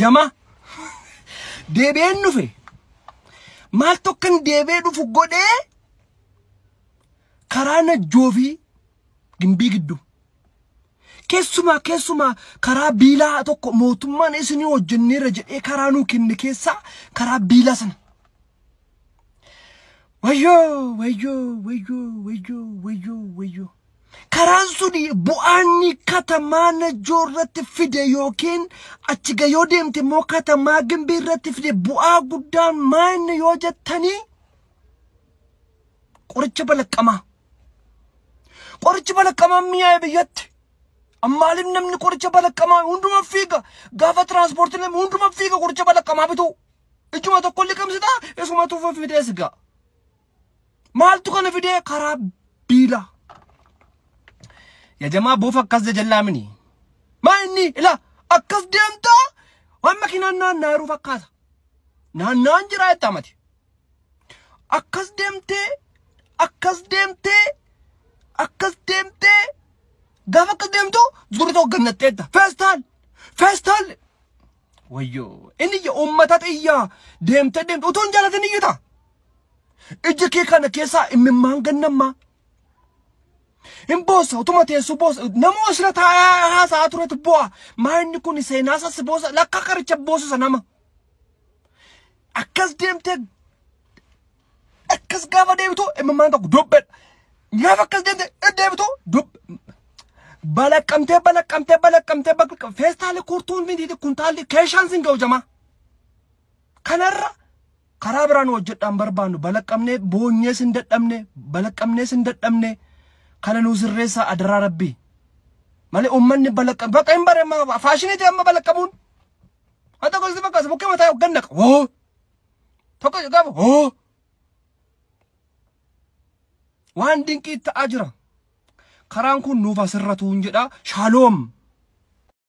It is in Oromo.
Jama deebi'een dhufe maal tokkan deebi'ee dhufu godhee karaa Najjoo fi Gimbii gidduu. Keessumaa keessumaa karaa biilaa tokko mootummaan isinii hojjenneerra jedhee karaa nuu kenne keessaa karaa biilaa sana. Wayyoo wayyoo wayyoo wayyoo wayyoo wayyoo. Karaan suni bu'aanni katamaa Najjoo irratti fide yookiin achi gayoo deemte immoo katamaa Gimbii irratti fide bu'aa guddaan maal yoo jettanii qoricha balaqqamaa. Qorichi balaqqamaa mi'aaye biyyatti. Ammaaliif namni qoricha balaqqamaa hunduma fiiga gaafa tiraanspoortii namni hunduma fiiga qoricha balaqqamaa bitu. Ijuma tokko liqimsitaa isuma tuufa fidee sigaa. Maaltu kana fidee karaa biilaa. Yaa jamaa boofa akkas jajallaa mini. Maa inni ila akkas deemtaa waan makiinaan naannaa yeroo fakkaata. Naannaan jira jettaa mati. Akkas deemtee akkas deemtee akkas deemtee gaafa akkas deemtu zurri tokko gannatteetta. Feestaal feestaal. Wayyoo inni iyya uummata xiyyaa deemtee deemte utuu hin jaalatin iyyita. Ija kee kana keessaa imimmaan gannammaa. Hin boossa utuma teessu boossa nama osira taa'ee haasa'aa turetu bu'a. Maa inni kun seenaa sassi boossa lakka qaricha boosisa nama. Akkas deemtee akkas gaafa deebitu imimmaan tokko dubbedha. Gaafa akkas deemtee deebitu dub balaqqamtee balaqqamtee balaqqamtee bakka feestaalli kurtuun miti kuntaalli keeshaan sin ga'u jamaa. Kanarra karaa biraan hojjedhaan barbaannu balaqqamnee boonyee sin dadhabne balaqqamnee sin dadhabne kana nuu sirreessaa adaraa rabbii. Malee uummanni balaqqam bakka hin bare amma faashinii ta'e amma balaqqamuun. Haa tokko si fakkaata bukkee mataa hoggan naqa hoo tokko gaafa hoo waan dinqii ta'aa jira. Karaan kun nuuf asirratu hin jedha. Shaaloom.